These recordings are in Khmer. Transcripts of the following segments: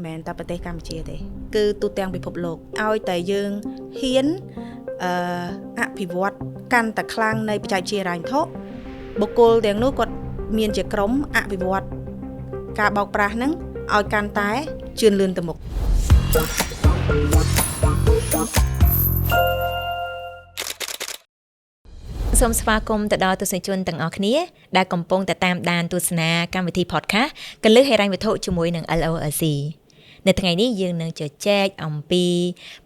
មែនតែប្រទេសកម្ពុជាទេគឺទូទាំងពិភពលោកឲ្យតែយើងហ៊ានអភិវឌ្ឍកាន់តែខ្លាំងនៃបច្ចេកវិទ្យាហិរញ្ញវត្ថុបុគ្គលទាំងនោះគាត់មានជាក្រុមអភិវឌ្ឍការបោកប្រាស់ហ្នឹងឲ្យកាន់តែជឿនលឿនទៅមុខ សូមស្វាគមន៍ទៅដល់ទស្សនិកជនទាំងអស់គ្នាដែលកំពុងតែតាមដានទស្សនាកម្មវិធី podcast កលឹះហិរញ្ញវត្ថុជាមួយនឹង LOLC នៅថ្ងៃនេះយើងនឹងជជែកអំពី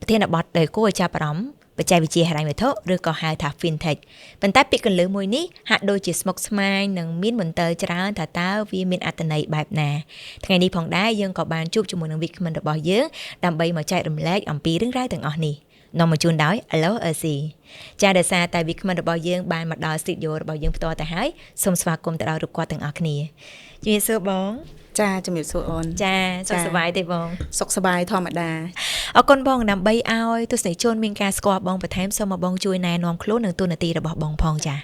ប្រធានបទដែលគួរឲ្យចាប់អារម្មណ៍បច្ចេកវិទ្យាហិរញ្ញវត្ថុឬក៏ហៅថា Fintech ប៉ុន្តែពាក្យកន្លឹះមួយនេះហាក់ដូចជាស្មុគស្មាញនិងមានមន្ទិលច្រើនថាតើវាមានអត្ថន័យបែបណាថ្ងៃនេះផងដែរយើងក៏បានជួបជាមួយនឹងវាគ្មិនរបស់យើងដើម្បីមកចែករំលែកអំពីរឿងរ៉ាវទាំងអស់នេះនាំមកជូនដោយ LOLC ចាដោយសារតែវាគ្មិនរបស់យើងបានមកដល់ studio របស់យើងផ្ទាល់ទៅហើយសូមស្វាគមន៍ទៅដល់រូបគាត់ទាំងអស់គ្នាជំរាបសួរបង ចាជំរាបសួរអូន ចាសុខសប្បាយទេបង សុខសប្បាយធម្មតា អរគុណបងដើម្បីឲ្យទស្សនិកជនមានការស្គាល់បងបន្ថែមសូមមកបងជួយណែនាំខ្លួននិងតួនាទីរបស់បងផងចា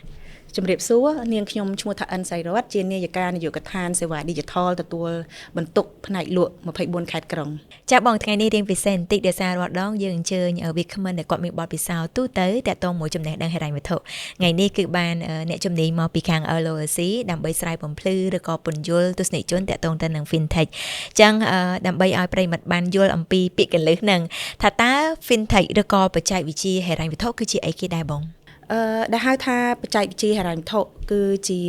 ជំរាបសួរនាងខ្ញុំឈ្មោះថាអិនសៃរតជានាយិកានាយកដ្ឋានសេវា Digital ទទួលបន្ទុកផ្នែកលក់24ខេត្តក្រុង ចាបងថ្ងៃនេះរៀងពិសេសបន្តិចដោយសាររាល់ដងយើងអញ្ជើញវាគ្មិនដែលគាត់មានបទពិសោធន៍ទូទៅតាក់ទងមួយចំណេះដឹងហិរញ្ញវត្ថុថ្ងៃនេះគឺបានអ្នកជំនាញមកពីខាង LOLC ដើម្បីស្រាយបំភ្លឺឬក៏ពន្យល់ទស្សនិកជនតាក់ទងទៅនឹង Fintech ចឹងដើម្បីឲ្យប្រិយមិត្តបានយល់អំពីពាក្យកលឹះហ្នឹងថាតើ Fintech ឬក៏បច្ចេកវិទ្យាហិរញ្ញវត្ថុគឺជាអីគេដែរបង ដែលហៅថាបច្ចេកវិទ្យាហិរញ្ញវត្ថុគឺជា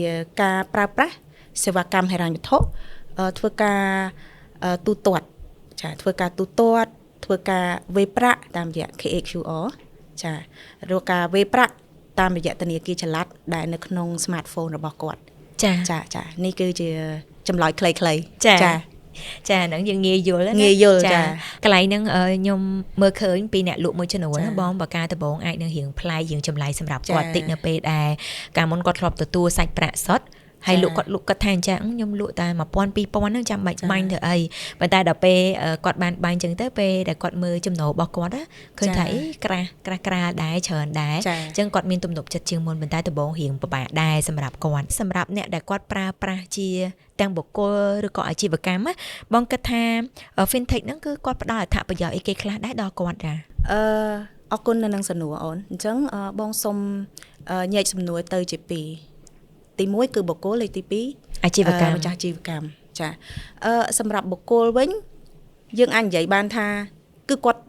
ការប្រើប្រាស់សេវាកម្មហិរញ្ញវត្ថុធ្វើការទូទាត់ចាធ្វើការទូទាត់ធ្វើការវេរប្រាក់តាមរយៈ KHQR ចាឬការវេរប្រាក់តាមរយៈធនាគារចល័តដែលនៅក្នុង smartphone របស់គាត់ ចា ចាចានេះគឺជាចម្លើយខ្លីៗ ចាចាហ្នឹងយើងងាយយល់ណា ងាយយល់ចា កន្លែងហ្នឹងខ្ញុំមើលឃើញពីអ្នកលក់មួយចំនួនណាបងបើការដំបូងអាចនឹងរៀងប្លែករៀងចម្លែកសម្រាប់គាត់តិចនៅពេលដែលកាលមុនគាត់ធ្លាប់ទទួលសាច់ប្រាក់សុទ្ធហើយលក់គាត់លក់គាត់ថាអញ្ចឹងខ្ញុំលក់តែ1000 2000ហ្នឹងចាំបាច់បាញ់ទៅអីប៉ុន្តែដល់ពេលគាត់បានបាញ់អញ្ចឹងទៅពេលដែលគាត់មើលចំណូលរបស់គាត់ឃើញថាអីក្រាស់ក្រាស់ក្រាលដែរច្រើនដែរអញ្ចឹងគាត់មានទំនុកចិត្តជាងមុនប៉ុន្តែដំបូងរៀងពិបាកដែរសម្រាប់គាត់សម្រាប់អ្នកដែលគាត់ប្រើប្រាស់ជាទាំងបុគ្គលឬក៏អាជីវកម្មបងគិតថា Fintech ហ្នឹងគឺគាត់ផ្ដល់អត្ថប្រយោជន៍អីគេខ្លះដែរដល់គាត់ចា អរគុណនៅនឹងសំណួរអូនអញ្ចឹងបងសុំញែកសំណួរទៅជាពីរទី1គឺបុគ្គលលេខទី2 អាជីវកម្ម ម្ចាស់អាជីវកម្មចាសម្រាប់បុគ្គលវិញយើងអាចនិយាយបានថាគឺគាត់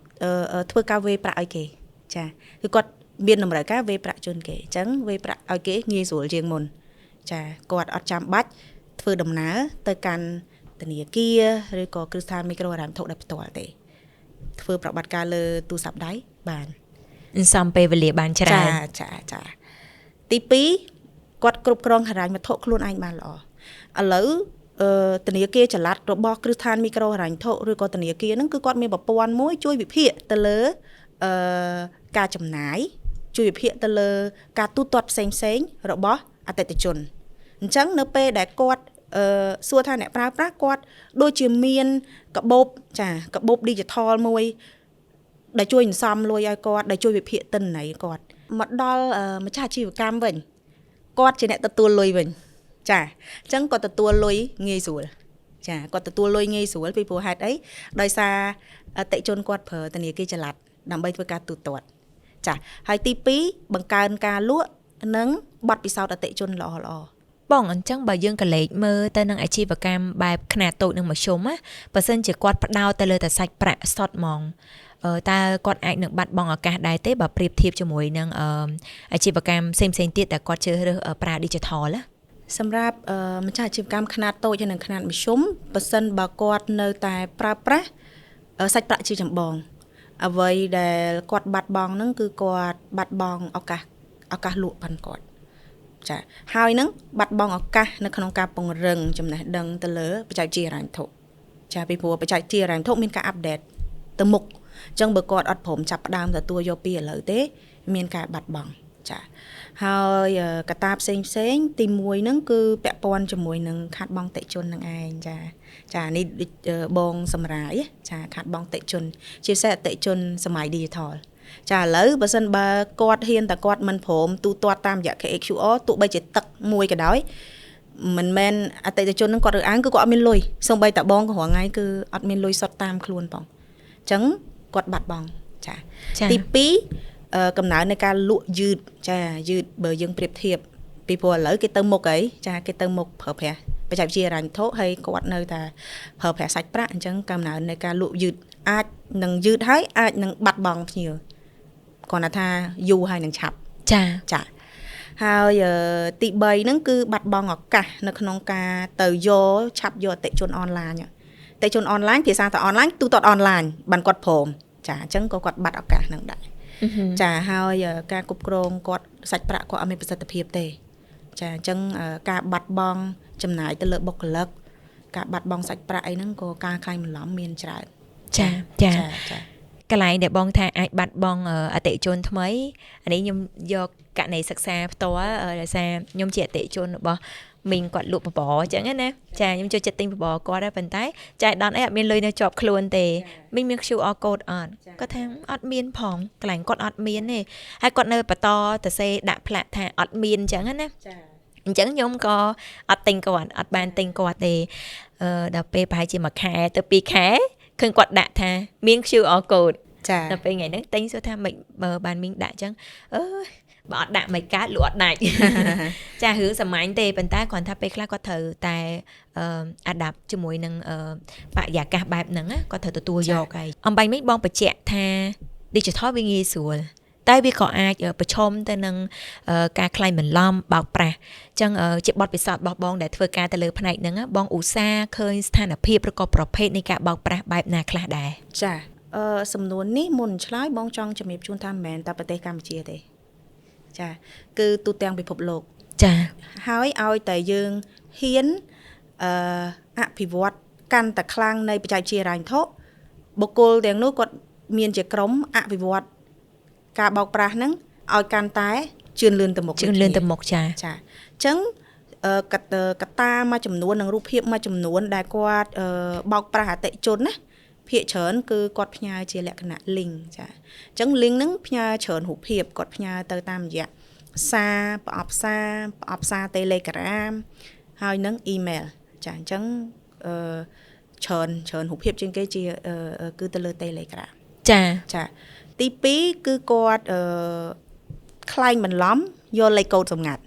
ធ្វើការវេរប្រាក់ឲ្យគេចាគឺគាត់មានតម្រូវការវេរប្រាក់ជូនគេអញ្ចឹងវេរប្រាក់ឲ្យគេងាយស្រួលជាងមុនចាគាត់អត់ចាំបាច់ធ្វើដំណើរទៅកាន់ធនាគារឬក៏គ្រឹះស្ថានមីក្រូហិរញ្ញវត្ថុដោយផ្ទាល់ទេធ្វើប្រតិបត្តិការលើទូរស័ព្ទដៃបាន សំពេលវេលាបានច្រើន ចាចាទី2គាត់គ្រប់គ្រងហិរញ្ញវត្ថុខ្លួនឯងបានល្អឥឡូវធនាគារចល័តរបស់គ្រឹះស្ថានមីក្រូហិរញ្ញវត្ថុឬក៏ធនាគារហ្នឹងគឺគាត់មានប្រព័ន្ធមួយជួយវិភាគទៅលើការចំណាយជួយវិភាគទៅលើការទូទាត់ផ្សេងផ្សេងរបស់អតិថិជនអញ្ចឹងនៅពេលដែលគាត់សួរថាអ្នកប្រើប្រាស់គាត់ដូចជាមានកាបូបចាកាបូប digital មួយដែលជួយសន្សំលុយឲ្យគាត់ដែលជួយវិភាគទិន្នន័យគាត់មកដល់ម្ចាស់អាជីវកម្មវិញគាត់ជាអ្នកទទួលលុយវិញចាអញ្ចឹងគាត់ទទួលលុយងាយស្រួលចាគាត់ទទួលលុយងាយស្រួលពីព្រោះហេតុអីដោយសារអតិជនគាត់ប្រើធនាគារចល័តដើម្បីធ្វើការទូទាត់ចាហើយទី2បង្កើនការលក់និងបទពិសោធន៍អតិជនល្អល្អ បងអញ្ចឹងបើយើងកលេចមើលទៅនឹងអាជីវកម្មបែបខ្នាតតូចនិងមធ្យមណាបើសិនជាគាត់ផ្ដោតទៅលើតែសាច់ប្រាក់សុទ្ធហ្មងតើគាត់អាចនឹងបាត់បង់ឱកាសដែរទេបើប្រៀបធៀបជាមួយនឹងអាជីវកម្មផ្សេងៗទៀតដែលគាត់ជ្រើសរើសប្រើ digital ណា សម្រាប់ម្ចាស់អាជីវកម្មខ្នាតតូចហើយនិងខ្នាតមធ្យមបើសិនបើគាត់នៅតែប្រើប្រាស់សាច់ប្រាក់ជាចម្បងអ្វីដែលគាត់បាត់បង់ហ្នឹងគឺគាត់បាត់បង់ឱកាសឱកាសលក់បានគាត់ចាហើយនឹងបាត់បង់ឱកាសនៅក្នុងការពង្រឹងចំណេះដឹងទៅលើបច្ចេកវិទ្យាហិរញ្ញវត្ថុចាពីព្រោះបច្ចេកវិទ្យាហិរញ្ញវត្ថុមានការ update ទៅមុខអញ្ចឹងបើគាត់អត់ព្រមចាប់ផ្ដើមទទួលយកពីឥឡូវទេ មានការបាត់បង់ចាហើយកត្តាផ្សេងផ្សេងទី1ហ្នឹងគឺពាក់ព័ន្ធជាមួយនឹងខាតបង់តិជននឹងឯងចាចានេះបងសម្រាយចាខាតបង់តិជន ជាពិសេសអតិជនសម័យ digital ចាឥឡូវបើសិនបើគាត់ហ៊ានតែគាត់មិនព្រមទូទាត់តាមរយៈ KHQR ទោះបីជាទឹកមួយក៏ដោយ មិនមែនអតិថិជននឹងគាត់រើសអើងគឺគាត់អត់មានលុយសូម្បីតែបងក៏រាល់ថ្ងៃគឺអត់មានលុយសុទ្ធតាមខ្លួនផងអញ្ចឹងគាត់បាត់បង់ចាទី2កំណើននៃការលក់យឺតចាយឺតបើយើងប្រៀបធៀបពីព្រោះឥឡូវគេទៅមុខអីចាគេទៅមុខប្រើប្រាស់បច្ចេកវិទ្យាហិរញ្ញវត្ថុហើយគាត់នៅតែប្រើប្រាស់សាច់ប្រាក់អញ្ចឹងកំណើននៃការលក់យឺតអាចនឹងយឺតហើយអាចនឹងបាត់បង់ភ្ញៀវគាត់ថាយូរហើយនឹងឆាប់ចាចាហើយទី3ហ្នឹងគឺបាត់បង់ឱកាសនៅក្នុងការទៅយកឆាប់យកអតិជនអនឡាញអតិជនអនឡាញភាសាតែអនឡាញទូទាត់អនឡាញបានគាត់ព្រមចាអញ្ចឹងក៏គាត់បាត់ឱកាសហ្នឹងដែរចាហើយការគ្រប់គ្រងគាត់សាច់ប្រាក់គាត់អត់មានប្រសិទ្ធភាពទេចាអញ្ចឹងការបាត់បង់ចំណាយទៅលើបុគ្គលិកការបាត់បង់សាច់ប្រាក់អីហ្នឹងក៏ការក្លែងបន្លំមានច្រើនចាចាចាកន្លែងដែលបងថាអាចបាត់បង់អតិថិជនថ្មីអានេះខ្ញុំយកករណីសិក្សាផ្ទាល់ដោយសារខ្ញុំជាអតិថិជនរបស់មីងគាត់លក់បបរអញ្ចឹងណាចាខ្ញុំចូលចិត្តទិញបបរគាត់ដែរប៉ុន្តែចាយដល់អីអត់មានលុយនៅជាប់ខ្លួនទេមីងមាន QR code អត់គាត់ថាអត់មានផងកន្លែងគាត់អត់មានទេហើយគាត់នៅបន្តទៅសេដាក់ផ្លាកថាអត់មានអញ្ចឹងណាចាអញ្ចឹងខ្ញុំក៏អត់ទិញគាត់អត់បានទិញគាត់ទេដល់ពេលប្រហែលជាមួយខែទៅ2ខែឃើញគាត់ដាក់ថាមាន QR code ចាដល់ពេលថ្ងៃហ្នឹងទិញសួរថាមិនបើបានមីងដាក់អញ្ចឹងអើយបើអត់ដាក់មិនកើតលក់អត់ដាច់ចារឿងសាមញ្ញទេប៉ុន្តែគ្រាន់ថាពេលខ្លះគាត់ត្រូវតែអាដាប់ជាមួយនឹងបរិយាកាសបែបហ្នឹងគាត់ត្រូវទទួលយកហើយអំបញ្ញមិញបងបញ្ជាក់ថា digital វាងាយស្រួលតែវាក៏អាចប្រឈមទៅនឹងការក្លែងបន្លំបោកប្រាស់អញ្ចឹងជាបទពិសោធន៍របស់បងដែលធ្វើការទៅលើផ្នែកហ្នឹងបងឧស្សាហ៍ឃើញស្ថានភាពឬក៏ប្រភេទនៃការបោកប្រាស់បែបណាខ្លះដែរចាសំណួរនេះមុនឆ្លើយបងចង់ជំរាបជូនថាមិនមែនតែប្រទេសកម្ពុជាទេចាគឺទូទាំងពិភពលោកចាហើយឲ្យតែយើងហ៊ានអភិវឌ្ឍកាន់តែខ្លាំងនៃបច្ចេកវិទ្យាហិរញ្ញវត្ថុបុគ្គលទាំងនោះគាត់មានជាក្រុមអភិវឌ្ឍការបោកប្រាស់ហ្នឹងឲ្យកាន់តែជឿនលឿនទៅមុខជឿនលឿនទៅមុខចាចាអញ្ចឹងកត្តាមួយចំនួននិងរូបភាពមួយចំនួនដែលគាត់បោកប្រាស់អតិជនណាភាគច្រើនគឺគាត់ផ្ញើជាលក្ខណៈ link ចាអញ្ចឹង link ហ្នឹងផ្ញើច្រើនរូបភាពគាត់ផ្ញើទៅតាមរយៈសារប្រអប់សារប្រអប់សារ Telegram ហើយនឹង email ចាអញ្ចឹងច្រើនរូបភាពជាងគេជាគឺទៅលើ Telegram ចាចាទី2គឺគាត់ក្លែងបន្លំយកលេខកូដសម្ងាត់អ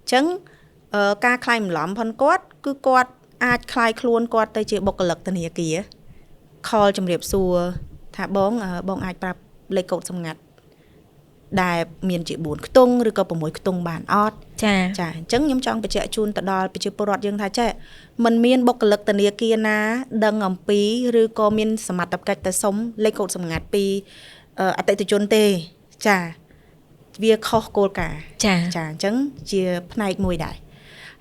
ញ្ចឹងការក្លែងបន្លំផងគាត់គឺគាត់អាចក្លាយខ្លួនគាត់ទៅជាបុគ្គលិកធនាគារខលជំរាបសួរថាបងអាចប្រាប់លេខកូដសម្ងាត់ដែលមានជា4ខ្ទង់ឬក៏6ខ្ទង់បានអត់ចាចាអញ្ចឹងខ្ញុំចង់បញ្ជាក់ជូនទៅដល់ប្រជាពលរដ្ឋយើងថាចេះมันមានបុគ្គលិកធនាគារណាដឹងអំពីឬក៏មានសមត្ថកិច្ចទៅសុំលេខកូដសម្ងាត់ពីអតិថិជនទេចាវាខុសគោលការណ៍ចាចាអញ្ចឹងជាផ្នែកមួយដែរ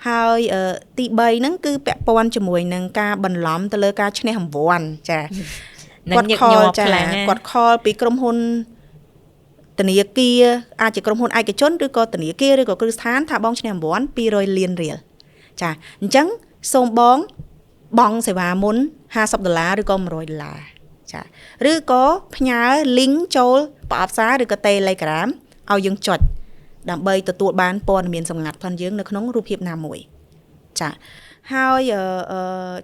ហើយទី3ហ្នឹងគឺពាក់ព័ន្ធជាមួយនឹងការបន្លំទៅលើការឈ្នះរង្វាន់ចាគាត់ខលចាគាត់ខលពីក្រុមហ៊ុនធនាគារអាចជាក្រុមហ៊ុនឯកជនឬក៏ធនាគារឬក៏គ្រឹះស្ថានថាបងឈ្នះរង្វាន់200លានរៀលចាអញ្ចឹងសូមបងបង់សេវាមុន$50ឬក៏$100ចាឬក៏ផ្ញើ link ចូលប្រអប់សារឬក៏ Telegram ឲ្យយើងចុចដើម្បីទទួលបានព័ត៌មានសម្ងាត់ផងយើងនៅក្នុងរូបភាពណាមួយចាហើយ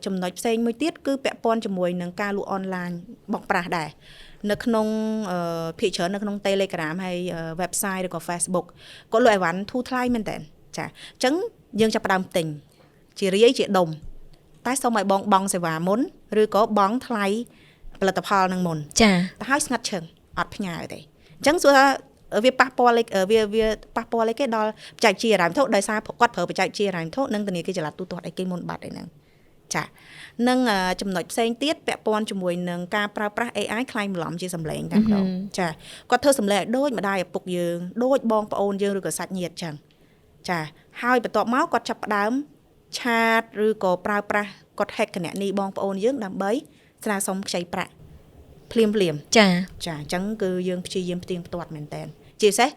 ចំណុចផ្សេងមួយទៀតគឺពាក់ព័ន្ធជាមួយនឹងការលក់អនឡាញបោកប្រាស់ដែរនៅក្នុងភាគច្រើននៅក្នុង Telegram ហើយ website ឬក៏ Facebook គាត់លក់អីវ៉ាន់ធូរថ្លៃមែនតើចាអញ្ចឹងយើងចាប់ផ្ដើមទិញជារាយជាដុំតែសូមឲ្យបងបង់សេវាមុនឬក៏បង់ថ្លៃផលិតផលនឹងមុនចាតែហើយស្ងាត់ឈឹងអត់ផ្ញើទេអញ្ចឹងសួរថាវាប៉ះពាល់វាប៉ះពាល់អីគេដល់បច្ចេកវិទ្យាហិរញ្ញវត្ថុដោយសារគាត់ប្រើបច្ចេកវិទ្យាហិរញ្ញវត្ថុនិងធនាគារចល័តទូទាត់អីគេមុនបាត់អីហ្នឹងចានិងចំណុចផ្សេងទៀតពាក់ព័ន្ធជាមួយនឹងការប្រើប្រាស់ AI ក្លែងបន្លំជាសម្លេងតែម្ដងចាគាត់ធ្វើសម្លេងឲ្យដូចម្ដាយឪពុកយើងដូចបងប្អូនយើងឬក៏សាច់ញាតិចឹងចាហើយបន្ទាប់មកគាត់ចាប់ផ្ដើមឆាតឬក៏ប្រើប្រាស់គាត់ hack គណនីបងប្អូនយើងដើម្បីស្នើសុំខ្ចីប្រាក់ភ្លាមចាចាអញ្ចឹងគឺយើងព្យាយាមផ្ទៀងផ្ទាត់មែនតើជាពិសេស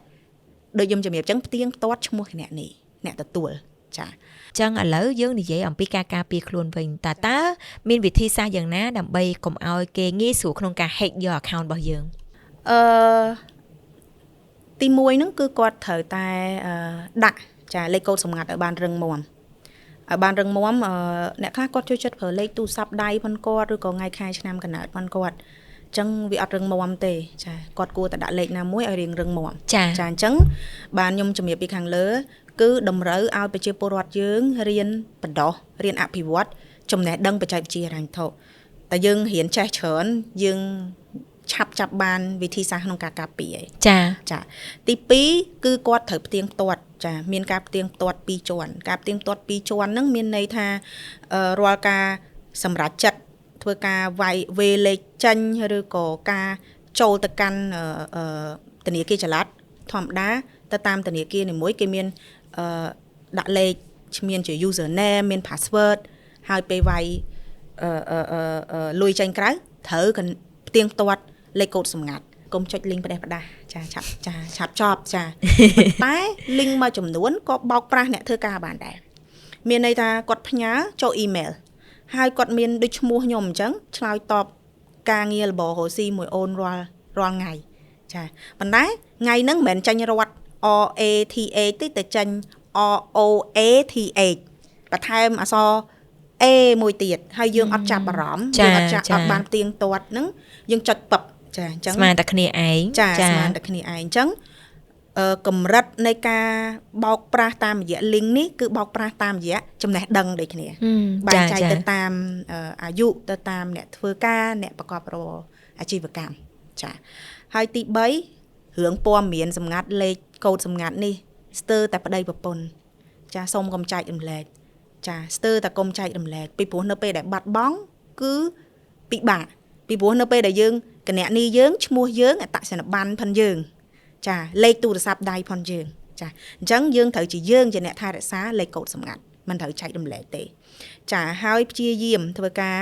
ដូចខ្ញុំជំរាបអញ្ចឹងផ្ទៀងផ្ទាត់ឈ្មោះគណនីអ្នកទទួលចាអញ្ចឹងឥឡូវយើងនិយាយអំពីការការពារខ្លួនវិញតើមានវិធីសាស្ត្រយ៉ាងណាដើម្បីកុំឲ្យគេងាយស្រួលក្នុងការ hack យក account របស់យើងទី1ហ្នឹងគឺគាត់ត្រូវតែដាក់ចាលេខកូដសម្ងាត់ឲ្យបានរឹងមាំ ឲ្យបានរឹងមាំអ្នកខ្លះគាត់ចូលចិត្តប្រើលេខទូរស័ព្ទដៃផងគាត់ឬក៏ថ្ងៃខែឆ្នាំកំណើតផងគាត់អញ្ចឹងវាអត់រឹងមាំទេចាគាត់គួរតែដាក់លេខណាមួយឲ្យរៀងរឹងមាំចាអញ្ចឹងបានខ្ញុំជំរាបពីខាងលើគឺតម្រូវឲ្យប្រជាពលរដ្ឋយើងរៀនបណ្ដុះរៀនអភិវឌ្ឍចំណេះដឹងបច្ចេកវិទ្យាហិរញ្ញវត្ថុតែយើងរៀនចេះច្រើនយើងឆាប់ចាប់បានវិធីសាស្ត្រក្នុងការការពារឯងចាចាទី2គឺគាត់ត្រូវផ្ទៀងផ្ទាត់ចាមានការផ្ទៀងផ្ទាត់ពីរជាន់ការផ្ទៀងផ្ទាត់ពីរជាន់ហ្នឹងមានន័យថារាល់ការសម្រេចចិត្តធ្វើការវាយវេលេខចេញឬក៏ការចូលទៅកាន់ធនាគារចល័តធម្មតាទៅតាមធនាគារនីមួយគេមានដាក់លេខមានជា username មាន password ហើយពេលវាយលុយចេញក្រៅត្រូវផ្ទៀងផ្ទាត់លេខកូដសម្ងាត់កុំចុច link ផ្ដេសផ្ដាស់ចាឆាប់ចាឆាប់ចប់ចាតែ link មួយចំនួនក៏បោកប្រាស់អ្នកធ្វើការបានដែរមានន័យថាគាត់ផ្ញើចូល email ហើយគាត់មានដូចឈ្មោះខ្ញុំអញ្ចឹងឆ្លើយតបការងាររបររស់ស៊ីមួយអូនរាល់ថ្ងៃចាប៉ុន្តែថ្ងៃហ្នឹងមិនមែនចាញ់រត់ R A T A ទេតែចាញ់ R O A T H បន្ថែមអក្សរ A មួយទៀតហើយយើងអត់ចាប់អារម្មណ៍យើងអត់ចាប់អត់បានផ្ទៀងទាត់ហ្នឹងយើងចុចពឹបចាអញ្ចឹងស្មានតែគ្នាឯងចាស្មានតែគ្នាឯងអញ្ចឹងកម្រិតនៃការបោកប្រាស់តាមរយៈ link នេះគឺបោកប្រាស់តាមរយៈចំណេះដឹងដូចគ្នាបែងចែកទៅតាមអាយុទៅតាមអ្នកធ្វើការអ្នកប្រកបរបរអាជីវកម្មចាហើយទី3រឿងព័ត៌មានសម្ងាត់លេខកូដសម្ងាត់នេះស្ទើរតែប្តីប្រពន្ធចាសូមកុំចែករំលែកចាស្ទើរតែកុំចែករំលែកពីព្រោះនៅពេលដែលបាត់បង់គឺពិបាកពីព្រោះនៅពេលដែលយើងគណនីយើងឈ្មោះយើងអត្តសញ្ញាណប័ណ្ណផងយើងចាលេខទូរស័ព្ទដៃផងយើងចាអញ្ចឹងយើងត្រូវជាយើងជាអ្នកថែរក្សាលេខកូដសម្ងាត់មិនត្រូវចែករំលែកទេចាហើយព្យាយាមធ្វើការ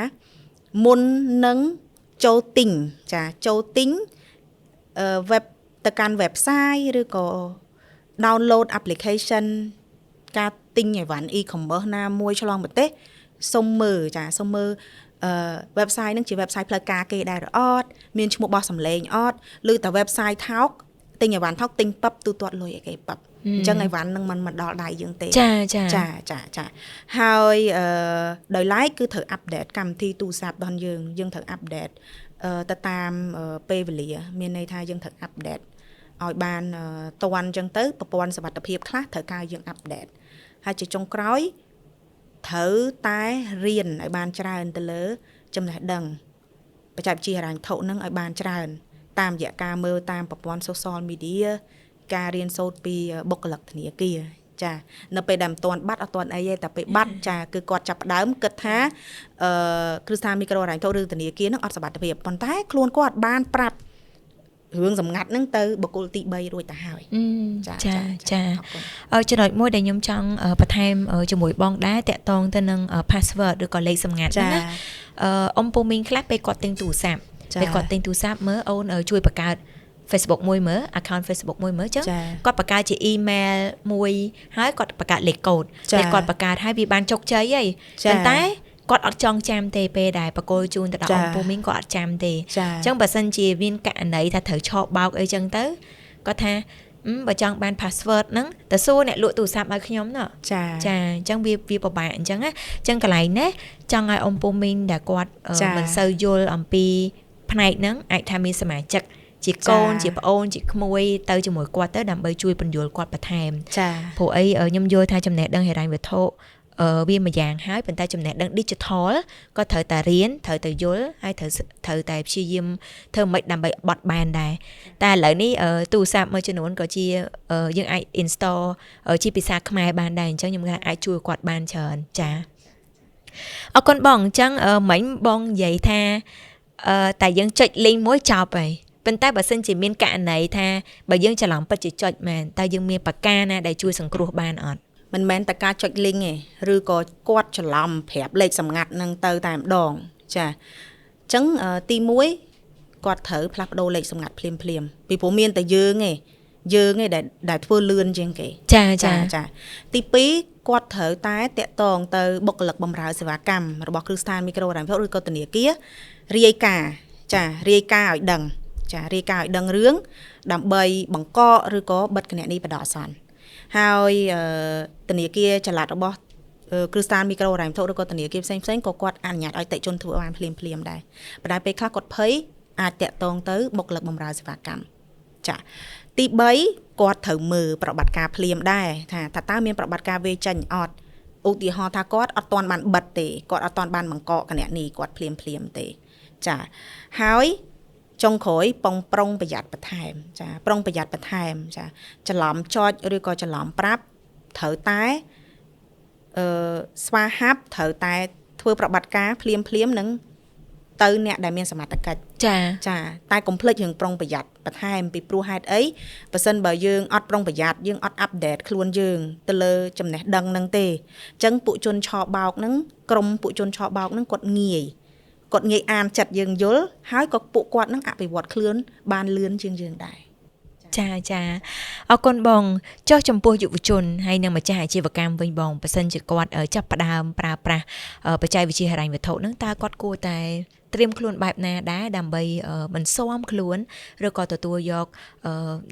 មុននឹងចូលទិញចាចូលទិញ web ទៅកាន់ website ឬក៏ download application ការទិញអីវ៉ាន់ e-commerce ណាមួយឆ្លងប្រទេសសូមមើលចាសូមមើលwebsite ហ្នឹងជា website ផ្លូវការគេដែរឬអត់មានឈ្មោះបោះសម្លេងអត់ឬតែ website ថោកទិញអីវ៉ាន់ថោកទិញពឹបទូទាត់លុយឲ្យគេពឹបអញ្ចឹងអីវ៉ាន់ហ្នឹងមិនមកដល់ដៃយើងទេចាចាចាចាចាហើយដោយឡែកគឺត្រូវ update កម្មវិធីទូរស័ព្ទរបស់យើងយើងត្រូវ update ទៅតាមពេលវេលាមានន័យថាយើងត្រូវ update ឲ្យបានតាន់អញ្ចឹងទៅប្រព័ន្ធសុវត្ថិភាពខ្លះត្រូវការយើង update ហើយជាចុងក្រោយត្រូវតែរៀនឲ្យបានច្រើនទៅលើចំណេះដឹងបច្ចេកវិទ្យាហិរញ្ញវត្ថុនឹងឲ្យបានច្រើនតាមរយៈការមើលតាមប្រព័ន្ធ social media ការរៀនសូត្រពីបុគ្គលិកធនាគារចានៅពេលដែលមិនទាន់បាត់អត់ទាន់អីទេតែពេលបាត់ចាគឺគាត់ចាប់ផ្ដើមគិតថាគ្រឹះស្ថានមីក្រូហិរញ្ញវត្ថុឬធនាគារនឹងអត់សុវត្ថិភាពប៉ុន្តែខ្លួនគាត់បានប្រាប់រឿងសម្ងាត់ហ្នឹងទៅបុគ្គលទី3រួចទៅហើយចាចាចាចំណុចមួយដែលខ្ញុំចង់បន្ថែមជាមួយបងដែរតាក់ទងទៅនឹង password ឬក៏លេខសម្ងាត់ហ្នឹងណាអ៊ំពូមីងខ្លះពេលគាត់ទិញទូរស័ព្ទពេលគាត់ទិញទូរស័ព្ទមើលអូនជួយបង្កើត Facebook មួយមើល account Facebook មួយមើលចឹងគាត់បង្កើតជា email មួយហើយគាត់បង្កើតលេខកូដពេលគាត់បង្កើតហើយវាបានជោគជ័យហើយប៉ុន្តែគាត់អត់ចង់ចាំទេពេលដែលបកគលជូនទៅដល់អង្គពូមីងគាត់អត់ចាំទេអញ្ចឹងបើសិនជាមានករណីថាត្រូវឆបោកអីចឹងទៅគាត់ថាបើចង់បាន password ហ្នឹងទៅសួរអ្នកលក់ទូរស័ព្ទឲ្យខ្ញុំណោះចាចាអញ្ចឹងវាពិបាកអញ្ចឹងណាអញ្ចឹងកន្លែងនេះចង់ឲ្យអង្គពូមីងដែលគាត់មិនសូវយល់អំពីផ្នែកហ្នឹងអាចថាមានសមាជិកជាកូនជាប្អូនជាក្មួយទៅជាមួយគាត់ទៅដើម្បីជួយពន្យល់គាត់បន្ថែមចាព្រោះអីខ្ញុំយល់ថាចំណេះដឹងហិរញ្ញវត្ថុវាមួយយ៉ាងហើយប៉ុន្តែចំណេះដឹង digital ក៏ត្រូវតែរៀនត្រូវតែយល់ហើយត្រូវតែព្យាយាមធ្វើម៉េចដើម្បីបត់បែនដែរតែឥឡូវនេះទូរស័ព្ទមួយចំនួនក៏ជាយើងអាច install ជាភាសាខ្មែរបានដែរអញ្ចឹងខ្ញុំថាអាចជួយគាត់បានច្រើនចាអរគុណបងអញ្ចឹងមិញបងនិយាយថាតែយើងចុច link មួយចប់ហើយប៉ុន្តែបើសិនជាមានករណីថាបើយើងច្រឡំពិតជាចុចមែនតើយើងមានប៉ាកាណាដែលជួយសង្គ្រោះបានអត់មិនមែនតែការចុច link ទេឬក៏គាត់ច្រឡំប្រាប់លេខសម្ងាត់នឹងទៅតែម្ដងចាអញ្ចឹងទី1គាត់ត្រូវផ្លាស់ប្ដូរលេខសម្ងាត់ភ្លាមភ្លាមពីព្រោះមានតែយើងទេយើងទេដែលធ្វើលឿនជាងគេចាចាចាទី2គាត់ត្រូវតែតាក់ទងទៅបុគ្គលិកបម្រើសេវាកម្មរបស់គ្រឹះស្ថានមីក្រូហិរញ្ញវត្ថុឬក៏ធនាគាររាយការណ៍ចារាយការណ៍ឲ្យដឹងចារាយការណ៍ឲ្យដឹងរឿងដើម្បីបង្កកឬក៏បិទគណនីបណ្ដោះអាសន្នហើយធនាគារចល័តរបស់ គ្រឹះស្ថានមីក្រូហិរញ្ញវត្ថុឬក៏ធនាគារផ្សេងផ្សេងក៏គាត់អនុញ្ញាតឲ្យអតិជនធ្វើបានភ្លាមភ្លាមដែរប៉ុន្តែពេលខ្លះគាត់ភ័យអាចតាក់ទងទៅបុគ្គលិកបម្រើសេវាកម្មចាទី3គាត់ត្រូវមើលប្រតិបត្តិការភ្លាមដែរថាតើមានប្រតិបត្តិការវេចេញអត់ឧទាហរណ៍ថាគាត់អត់ទាន់បានបិទទេគាត់អត់ទាន់បានបង្កកគណនីគាត់ភ្លាមភ្លាមទេចាហើយចុងក្រោយបងប្រុងប្រយ័ត្នបន្ថែមចាប្រុងប្រយ័ត្នបន្ថែមចាច្រឡំចុចឬក៏ច្រឡំប្រាប់ត្រូវតែស្វាហាប់ត្រូវតែធ្វើប្រតិបត្តិការភ្លាមភ្លាមនឹងទៅអ្នកដែលមានសមត្ថកិច្ចចាចាតែកុំភ្លេចរឿងប្រុងប្រយ័ត្នបន្ថែមពីព្រោះហេតុអីបើសិនបើយើងអត់ប្រុងប្រយ័ត្នយើងអត់អាប់ដេតខ្លួនយើងទៅលើចំណេះដឹងហ្នឹងទេអញ្ចឹងពួកជនឆបោកហ្នឹងក្រុមពួកជនឆបោកហ្នឹងគាត់ងាយអានចិត្តយើងយល់ហើយក៏ពួកគាត់នឹងអភិវឌ្ឍខ្លួនបានលឿនជាងយើងដែរចាចាអរគុណបងចុះចំពោះយុវជនហើយនិងម្ចាស់អាជីវកម្មវិញបងបើសិនជាគាត់ចាប់ផ្ដើមប្រើប្រាស់បច្ចេកវិទ្យាហិរញ្ញវត្ថុហ្នឹងតើគាត់គួរតែត្រៀមខ្លួនបែបណាដែរដើម្បីមិនស៊ាំខ្លួនឬក៏ទទួលយក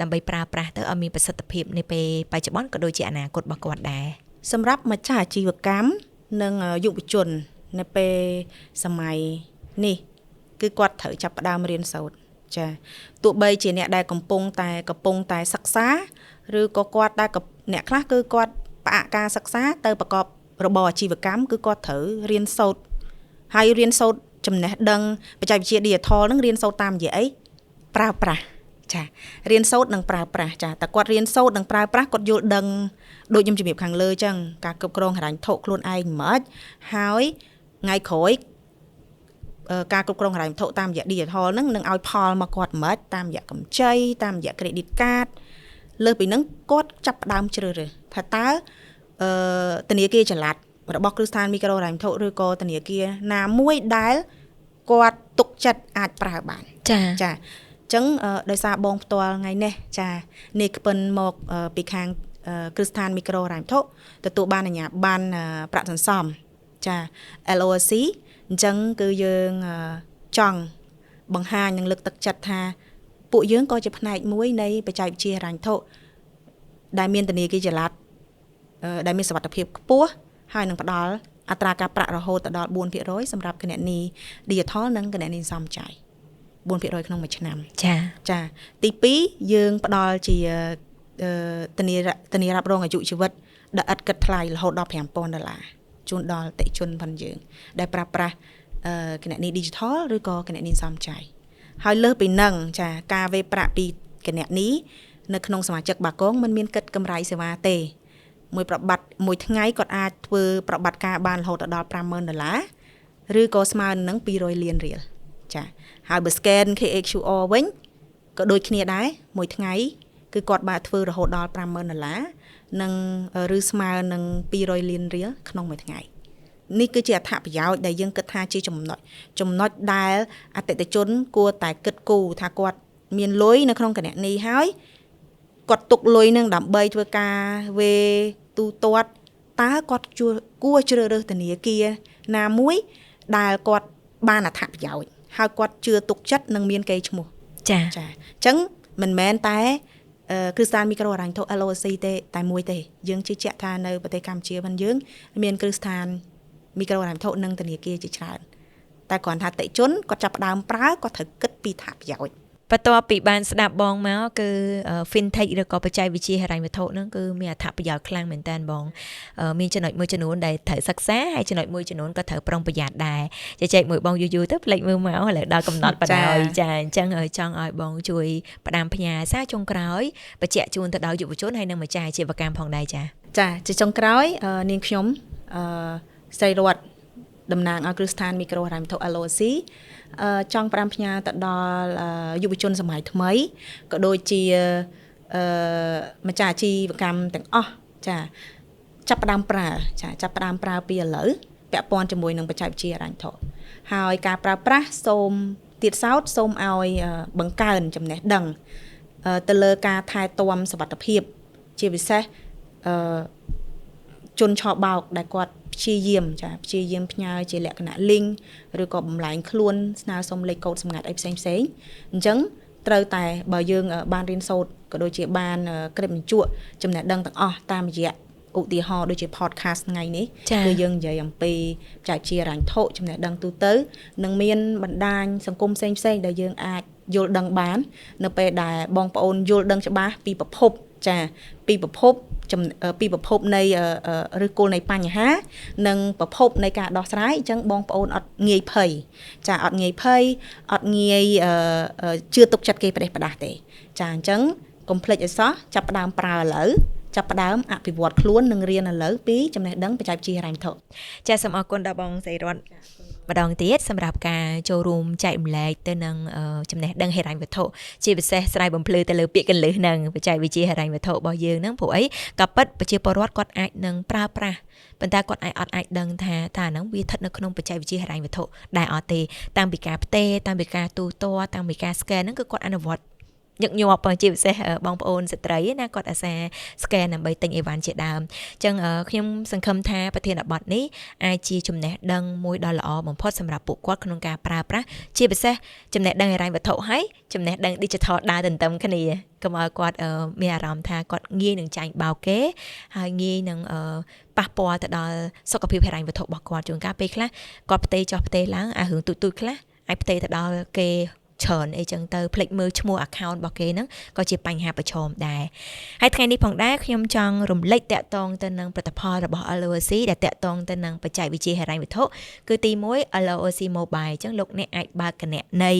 ដើម្បីប្រើប្រាស់ទៅឲ្យមានប្រសិទ្ធភាពនៅពេលបច្ចុប្បន្នក៏ដូចជាអនាគតរបស់គាត់ដែរសម្រាប់ម្ចាស់អាជីវកម្មនិងយុវជននៅពេលសម័យនេះគឺគាត់ត្រូវចាប់ផ្ដើមរៀនសូត្រចាទោះបីជាអ្នកដែលកំពុងតែសិក្សាឬក៏គាត់ដែលអ្នកខ្លះគឺគាត់ផ្អាកការសិក្សាទៅប្រកបរបរអាជីវកម្មគឺគាត់ត្រូវរៀនសូត្រហើយរៀនសូត្រចំណេះដឹងបច្ចេកវិទ្យា Digital នឹងរៀនសូត្រតាមរយៈអីប្រើប្រាស់ចារៀនសូត្រនិងប្រើប្រាស់ចាតែគាត់រៀនសូត្រនិងប្រើប្រាស់គាត់យល់ដឹងដូចខ្ញុំជំរាបខាងលើអញ្ចឹងការគ្រប់គ្រងហិរញ្ញវត្ថុខ្លួនឯងមិនហើយថ្ងៃក្រោយការគ្រប់គ្រងហិរញ្ញវត្ថុតាមរយៈ Digital ហ្នឹងនឹងឲ្យផលមកគាត់មិនតាមរយៈកម្ចីតាមរយៈ Credit Card លើសពីហ្នឹងគាត់ចាប់ផ្ដើមជ្រើសរើសថាតើធនាគារចល័តរបស់គ្រឹះស្ថានមីក្រូហិរញ្ញវត្ថុឬក៏ធនាគារណាមួយដែលគាត់ទុកចិត្តអាចប្រើបានចាចាអញ្ចឹងដោយសារបងផ្ទាល់ថ្ងៃនេះចានេះក្ពិនមកពីខាងគ្រឹះស្ថានមីក្រូហិរញ្ញវត្ថុទទួលបានអាជ្ញាប័ណ្ណប្រាក់សន្សំចា LOC អញ្ចឹងគឺយើងចង់បង្ហាញនិងលើកទឹកចិត្តថាពួកយើងក៏ជាផ្នែកមួយនៃបច្ចេកវិទ្យាហិរញ្ញវត្ថុដែលមានធនាគារចល័តដែលមានសុវត្ថិភាពខ្ពស់ហើយនឹងផ្ដល់អត្រាការប្រាក់រហូតដល់ 4% សម្រាប់គណនី Digital និងគណនីសំចៃ 4% ក្នុងមួយឆ្នាំចាចាទី2យើងផ្ដល់ជាធានារ៉ាប់រងអាយុជីវិតដែលឥតគិតថ្លៃរហូតដល់$5,000ជូនដល់អតិជនផងយើងដែលប្រើប្រាស់គណនី Digital ឬក៏គណនីសំចៃហើយលើសពីនឹងចាការវេរប្រាក់ពីគណនីនៅក្នុងសមាជិកបាគងមិនមានគិតកម្រៃសេវាទេមួយប្របាត់មួយថ្ងៃគាត់អាចធ្វើប្របាត់ការបានរហូតដល់$50,000ឬក៏ស្មើនឹង200លានរៀលចាហើយបើ scan KHQR វិញក៏ដូចគ្នាដែរមួយថ្ងៃគឺគាត់បានធ្វើរហូតដល់$50,000និងឬស្មើនឹង200លានរៀលក្នុងមួយថ្ងៃនេះគឺជាអត្ថប្រយោជន៍ដែលយើងគិតថាជាចំណុចដែលអតិថិជនគួរតែគិតគូរថាគាត់មានលុយនៅក្នុងគណនីហើយគាត់ទុកលុយនឹងដើម្បីធ្វើការវេទូទាត់តើគាត់គួរជ្រើសរើសធនាគារណាមួយដែលគាត់បានអត្ថប្រយោជន៍ហើយគាត់ជឿទុកចិត្តនិងមានកេរ្តិ៍ឈ្មោះចាចាអញ្ចឹងមិនមែនតែគ្រឹះស្ថានមីក្រូហិរញ្ញវត្ថុ LOC ទេតែមួយទេយើងជឿជាក់ថានៅប្រទេសកម្ពុជាវិញយើងមានគ្រឹះស្ថានមីក្រូហិរញ្ញវត្ថុនិងធនាគារជាច្រើនតែគ្រាន់ថាអតិជនគាត់ចាប់ផ្ដើមប្រើគាត់ត្រូវគិតពីអត្ថប្រយោជន៍បន្ទាប់ពីបានស្ដាប់បងមកគឺ Fintech ឬក៏បច្ចេកវិទ្យាហិរញ្ញវត្ថុហ្នឹងគឺមានអត្ថប្រយោជន៍ខ្លាំងមែនតើបងមានចំណុចមួយចំនួនដែលត្រូវសិក្សាហើយចំណុចមួយចំនួនក៏ត្រូវប្រុងប្រយ័ត្នដែរជជែកមួយបងយូរៗទៅភ្លេចមើលមកឥឡូវដល់កំណត់បណ្ដោយចាអញ្ចឹងចង់ឲ្យបងជួយផ្ដាំផ្ញើសារចុងក្រោយបញ្ជាក់ជូនទៅដល់យុវជនហើយនិងម្ចាស់អាជីវកម្មផងដែរចាចាជាចុងក្រោយនាងខ្ញុំស្រីរតតំណាងឲ្យគ្រឹះស្ថានមីក្រូហិរញ្ញវត្ថុ LOC ចង់ផ្ដាំផ្ញើទៅដល់យុវជនសម័យថ្មីក៏ដូចជាម្ចាស់អាជីវកម្មទាំងអស់ចាចាប់ផ្ដើមប្រើចាចាប់ផ្ដើមប្រើពីឥឡូវពាក់ព័ន្ធជាមួយនឹងបច្ចេកវិទ្យាហិរញ្ញវត្ថុហើយការប្រើប្រាស់សូមទៀតសោតសូមឲ្យបង្កើនចំណេះដឹងទៅលើការថែទាំសុវត្ថិភាពជាពិសេសជនឆបោកដែលគាត់ព្យាយាមចាព្យាយាមផ្ញើជាលក្ខណៈ link ឬក៏បំលែងខ្លួនស្នើសុំលេខកូដសម្ងាត់អីផ្សេងផ្សេងអញ្ចឹងត្រូវតែបើយើងបានរៀនសូត្រក៏ដូចជាបានក្រេបបញ្ជក់ចំណេះដឹងទាំងអស់តាមរយៈ ឧទាហរណ៍ដូចជា podcast ថ្ងៃនេះគឺយើងនិយាយអំពីបច្ចេកវិទ្យាហិរញ្ញវត្ថុចំណេះដឹងទូទៅនិងមានបណ្ដាញសង្គមផ្សេងៗដែលយើងអាចយល់ដឹងបាននៅពេលដែលបងប្អូនយល់ដឹងច្បាស់ពីប្រភពចាពីប្រភពពីប្រភពនៃឬគល់នៃបញ្ហានិងប្រភពនៃការដោះស្រាយអញ្ចឹងបងប្អូនអត់ងាយភ័យចាអត់ងាយភ័យអត់ងាយជឿទុកចិត្តគេផ្ដេសផ្ដាស់ទេចាអញ្ចឹងកុំភ្លេចឲ្យសោះចាប់ផ្ដើមប្រើឥឡូវចាប់ផ្ដើមអភិវឌ្ឍខ្លួននិងរៀនឥឡូវពីចំណេះដឹងបច្ចេកវិទ្យាហិរញ្ញវត្ថុចាសូមអរគុណដល់បងស្រីរតន៍ម្ដងទៀតសម្រាប់ការចូលរួមចែករំលែកទៅនឹងចំណេះដឹងហិរញ្ញវត្ថុជាពិសេសស្រាយបំភ្លឺទៅលើពាក្យកលឹះនឹងបច្ចេកវិទ្យាហិរញ្ញវត្ថុរបស់យើងហ្នឹងព្រោះអីក៏ពិតប្រជាពលរដ្ឋគាត់អាចនឹងប្រើប្រាស់ប៉ុន្តែគាត់អាចអត់អាចដឹងថាតើហ្នឹងវាស្ថិតនៅក្នុងបច្ចេកវិទ្យាហិរញ្ញវត្ថុដែរអត់ទេតាំងពីការផ្ទេរតាំងពីការទូទាត់តាំងពីការ scan ហ្នឹងគឺគាត់អនុវត្តញឹកញាប់ជាពិសេសបងប្អូនស្ត្រីណាគាត់អាសា scan ដើម្បីទិញអីវ៉ាន់ជាដើមអញ្ចឹងខ្ញុំសង្ឃឹមថាប្រធានបទនេះអាចជាចំណេះដឹងមួយដ៏ល្អបំផុតសម្រាប់ពួកគាត់ក្នុងការប្រើប្រាស់ជាពិសេសចំណេះដឹងហិរញ្ញវត្ថុហើយចំណេះដឹង digital ដើរទន្ទឹមគ្នាកុំឲ្យគាត់មានអារម្មណ៍ថាគាត់ងាយនឹងចាញ់បោកគេហើយងាយនឹងប៉ះពាល់ទៅដល់សុខភាពហិរញ្ញវត្ថុរបស់គាត់ជួនកាលពេលខ្លះគាត់ផ្ទេរចុះផ្ទេរឡើងអារឿងទូចៗខ្លះអាចផ្ទេរទៅដល់គេច្រើនអីចឹងទៅភ្លេចមើលឈ្មោះ account របស់គេហ្នឹងក៏ជាបញ្ហាប្រឈមដែរហើយថ្ងៃនេះផងដែរខ្ញុំចង់រំលេចតាក់ទងទៅនឹងផលិតផលរបស់ LOC ដែលតាក់ទងទៅនឹងបច្ចេកវិទ្យាហិរញ្ញវត្ថុគឺទី1 LOC Mobile អញ្ចឹងលោកអ្នកអាចបើកគណនី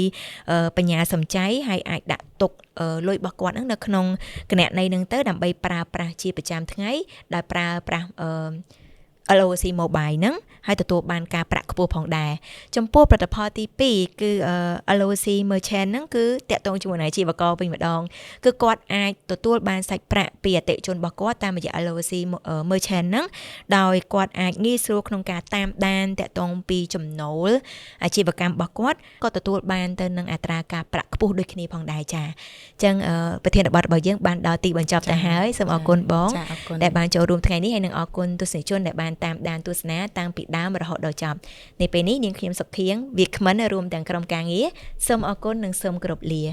បញ្ញាសំចៃហើយអាចដាក់ទុកលុយរបស់គាត់ហ្នឹងនៅក្នុងគណនីហ្នឹងទៅដើម្បីប្រើប្រាស់ជាប្រចាំថ្ងៃដោយប្រើប្រាស់LOC Mobile ហ្នឹងហើយទទួលបានការប្រាក់ខ្ពស់ផងដែរចំពោះផលិតផលទី2គឺ LOC Merchant ហ្នឹងគឺតាក់ទងជាមួយនឹងអាជីវករវិញម្ដងគឺគាត់អាចទទួលបានសាច់ប្រាក់ពីអតិថិជនរបស់គាត់តាមរយៈ LOC Merchant ហ្នឹងដោយគាត់អាចងាយស្រួលក្នុងការតាមដានតាក់ទងពីចំណូលអាជីវកម្មរបស់គាត់ក៏ទទួលបានទៅនឹងអត្រាការប្រាក់ខ្ពស់ដូចគ្នាផងដែរចាអញ្ចឹងប្រធានបទរបស់យើងបានដល់ទីបញ្ចប់ទៅហើយសូមអរគុណបងដែលបានចូលរួមថ្ងៃនេះហើយនិងអរគុណទស្សនិកជនដែលបានតាមដានទស្សនាតាំងពីដើមរហូតដល់ចប់នៅពេលនេះនាងខ្ញុំសុខៀងវាគ្មិនរួមទាំងក្រុមការងារសូមអរគុណនិងសូមគោរពលា